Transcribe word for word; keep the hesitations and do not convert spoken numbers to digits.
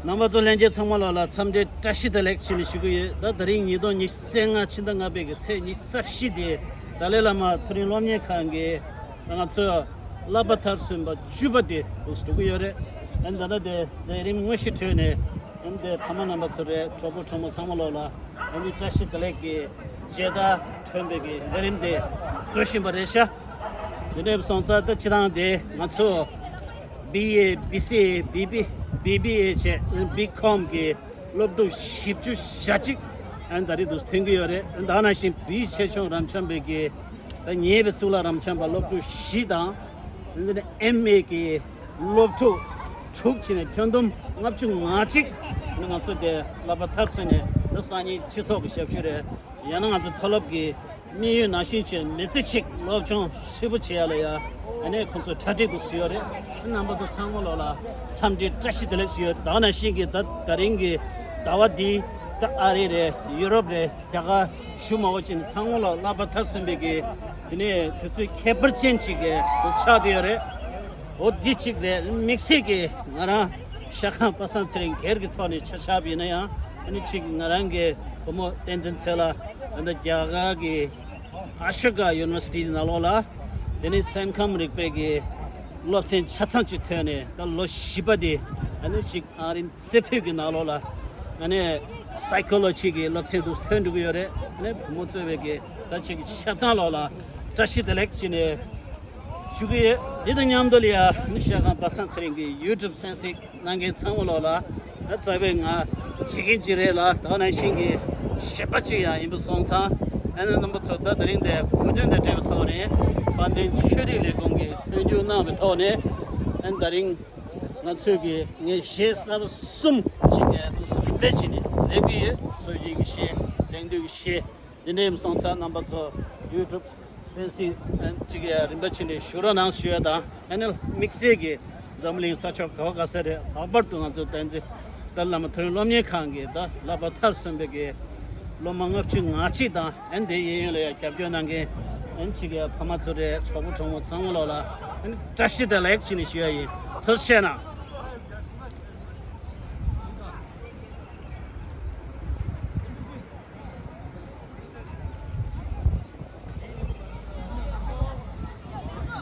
རྣམ་པ་ཚོ་ལྷན་རྒྱས་ཚང་མ་ལོག་ལ་འཚམས་འདྲི་བཀྲ་ཤིས་བདེ་ལེགས་ཞུ་ནས་ཞུ་གི་ཡོད། ད་དེ་རིང་ཉིས་སྟོང་ཉི་ཤུ་རྩ་ལྔ་ཕྱི་ཟླ་ལྔ་པའི་གི་ཚེས་ཉི་ཤུ་རྩ་བཞི་དེ་ཏཱ་ལའི་བླ་མ་མཐོ་རིམ་སློབ་གཉེར་ཁང་གི་ང་ཚོ་བསླབ་པ་མཐར་སོན་པ་བཅུ་པ་དེ་འདུག་འགྲོ་གི་ཡོད་རེད། ཨ་ནི་ད་ལྟ་དེ་མཛད་རིམ་དངོས་གཞི་གྲོལ་ནས་ཨ་ནི་དེ་ཕ་མ་རྣམ་པ་ཚོ་རེད། གྲོགས་པོ་གྲོགས་མོ་ཚང་མ་ལོག་ལ་ཨ་ནི་བཀྲ་ཤིས་བདེ་ལེགས་ཀྱི་མཇལ་དར་ཁྲོན་པའི་གི་ལས་རིམ་དེ་འགྲོ་བཞིན་པ་རེད་ཤག་དེ་འདྲ་སོང་ཙང་ད་སྤྱིར་བཏང་དེ་ང་ཚོ་བི་ཨེ། བི་སི་ཨེ། བི་བི། བི་བི་ཨེ་བྱས་བི་ཀོམ་གི་སློབ་ཕྲུག་བཞི་བཅུ་ཞེ་གཅིག་ཨ་ནི་ད་རེས་འདུག་ཐོན་གྱི་ཡོད་རེད། ད་ནང་བཞིན་བོད་ཆེད་སྦྱོང་རབ་འབྱམས་པའི་གི་ད་ཉེ་བའི་གཙུག་ལག་རབ་འབྱམས་པ་སློབ་ཕྲུག་བཞི་དང་། དེ་ནས་ཨེམ་ཨེ་གི་སློབ་ཕྲུག་དྲུག་བྱས་ནས་ཁྱོན་བསྡོམས་ལྔ་བཅུ་ང་གཅིག་ནི་ང་ཚོ་དེ་བསླབ་པ་མཐར་སོན་ནས་ད་སང་ཉིན་སྤྱི་ཚོགས་ཀྱི་ཞབས་ཞུ་རེད། ཡང་ན་ང་ཚོ་མཐོ་སློབ་ཀྱི་དམིགས་ཡུལ་ནང་བཞིན་བྱས་མི་ཚེ་གཅིག་སློབ་སྦྱོང་ཧྲིལ་པོ་བྱེད་ཡ་ལ་ཡ་ཨ་ནི་ཁོང་ཚོ་གྲ་སྒྲིག་ཏུ་བཟོས་ཡོད་རེད། རྣམ་པ་ཚོ་ཚང་མ་ལོག་ལ་འཚམས་འདྲི་བཀྲ་ཤིས་བདེ་ལེགས་ཞུ་ཡོད། ད་ནང་བཞིན་གྱི་ད་ད་རིང་གི་ཟླ་བ་འདི་ད་ཨ་རི་རེད། ཡུ་རོབ་རེད། རྒྱ་གར་ཞུ་མ་འོ་ཅིག་ནི་ཚང་མ་ལོག་བསླབ་པ་མཐར་སོན་པའི་གི་དེ་ནས་དུས་ཚོད་ཁྱད་པར་ཅན་ཅིག་གི་དུ་ཆགས་བསྡད་ཡོད་རེད། འོ་འདི་གཅིག་རེད། དམིགས་བསལ་གྱི་ང་རང་ཤ་ཁང་པ་སངས་ཚེ་རིང་སྒེར་གྱི་ཐོག་ནས་ཆ་བཞག་པ་ཡིན་ན་ཡང་ཨ་ནི་གཅིག་ང་རང་གི་བུ་མོ་བསྟན་འཛིན་ཚེ་ལགས་ཨ་ནི་རྒྱ་གར་གྱི་ཨ་ཤོ་ཀ་ཡུ་ནི་ཝར་སི་ཊི་ནང་ལོགས་ལ་དེ་ནས་སེམས་ཁམས་རིག་པའི་གི་སློབ་ཚན་ཆ་ཚང་ཅིག་ཐོན་ནས་ད་ལོ་བཞི་པ་དེ་ཨ་ནི་གཅིག་ཨང་རིམ་རྩེ་ཕུད་ཀྱི་ནང་ལོགས་ལ་ཨ་ནི་སའི་ཀོ་ལོ་ཇི་གི་སློབ་ཚན་དུ་ཐོན་འགྲོ་གི་ཡོད་རེད། ཨ་ནི་བུ་མོ་གཙོས་པའི་གི་ད་ཅིག་ཆ་ཚང་ལོགས་ལ་བཀྲ་ཤིས་བདེ་ལེགས་ཅིག་ནས་ཞུ་གི་ཡོད། འདི་དང་མཉམ་དུ་ལ་ཡ་ནི་ཤ་ཁང་པ་སངས་ཚེ་རིང་གི་ཡུ་ཊུབ་གསན་གཟིགས་གནང་མཁན་ཚང་མ་ལོག་ལ་ད་རྩ་བའི་ང་དགེ་རྒན་ཅིག་རེད་ལ་ད་ག་ནང་བཞིན་གྱི་གཞས་པ་ཅིག་ཡང་ཡིན་པ་སོང་ཙང་ཨ་ནི་རྣམ་པ་ཚོ་ད་དེ་རིང་དེ་གོ་སྟོན་དང་འབྲེལ་བའི་ཐོག་ནས་དཔལ་ལྡན་ཆོས་རིག་ལས་ཁུངས་ཀྱིས་མཐུན་འགྱུར་གནང་བའི་ཐོག་ནས་ཨ་ནི་ད་རིང་ང་ཚོས་ཀྱི་ངས་གཞས་གསར་པ་གསུམ་ཅིག་གི་འདུག་སེ་རིམ་པས་བྱས་ནས་སླེབས་ཀྱི་ཡོད། སྲོལ་རྒྱུན་གྱི་གཞས། དེང་དུས་ཀྱི་གཞས། འདི་འདྲ་ཡིན་སོང་ཙང་རྣམ་པ་ཚོ་ཡུ་ཊུབ་གསན་གཟིགས་ཅིག་རིམ་པ་བྱས་ནས་ཞུ་རོགས་གནང་ཞུ་ཡ་དང་། ཨ་ནི་དམིགས་བསལ་གྱི་འཛམ་གླིང་ས་ཕྱོགས་ག་བ་ག་ས་རེད། ལྷག་པར་དུ་ང་ཚོ་བསྟན་འཛིན་ཏཱ་ལའི་བླ་མ་མཐོ་རིམ་སློབ་གཉེར་ཁང་གི་ད་བསླབ་པ་མཐར་སོན་པའི་གི་སློབ་མ་ལྔ་བཅུ་ང་གཅིག་དང་ཨ་ནི་དེ་གཡས་གཡོན་ལ་ཡ་རྒྱབ་སྐྱོར་གནང་མཁན་ཨ་ནི་ཅིག་ཕ་མ་ཚོ་རེད། གྲོགས་པོ་གྲོགས་མོ་ཚང་མ་ལོག་ལ་ཨ་ནི་བཀྲ་ཤིས་བདེ་ལེགས་ཞུ་ནས་ཞུ་ཡ་ཡིན། ཐུགས་རྗེ་གནང་།